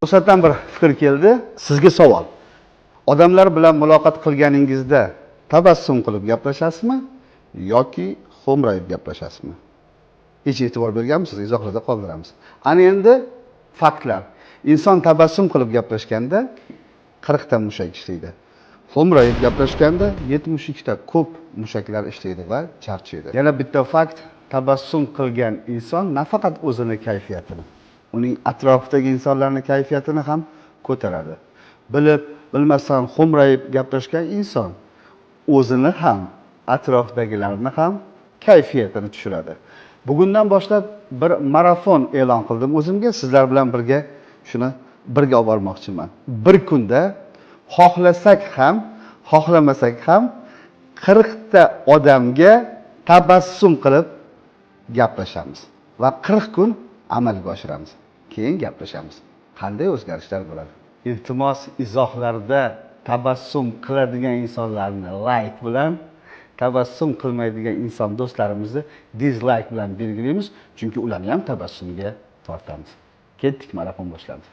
To'satdan bir fikr keldi. Sizga savol. Odamlar bilan muloqot qilganingizda tabassum qilib gaplashasizmi yoki xo'mrayib gaplashasizmi? Hech e'tibor berganmisiz? Izohlarda qoldiramiz. Ana endi faktlar. Inson tabassum qilib gaplashganda 40 ta mushak ishlaydi. Xo'mrayib gaplashganda 72 ta ko'p mushaklar ishlaydi va charchaydi. Yana bitta fakt, tabassum qilgan inson nafaqat o'zini kayfiyatini, uning atrofidagi insonlarning kayfiyatini ham ko'taradi. Bilib, bilmasdan xo'mrayib gaplashgan inson o'zini ham, atrofdagilarni ham kayfiyatini tushiradi. Bugundan boshlab bir marafon e'lon qildim o'zimga, sizlar bilan birga shuni birga olib bormoqchiman. Bir kunda xohlasak ham, xohlamasak ham 40 ta odamga tabassum qilib gaplashamiz va 40 kun amalga oshiramiz. Keyin gaplashamiz. Qanday o'zgarishlar bo'ladi? Iltimos, izohlarda tabassum qiladigan insonlarni like bilan, tabassum qilmaydigan inson do'stlarimizni dislike bilan belgilaymiz, chunki ularni ham tabassumga tortamiz. Ketdik, marafon boshlandi.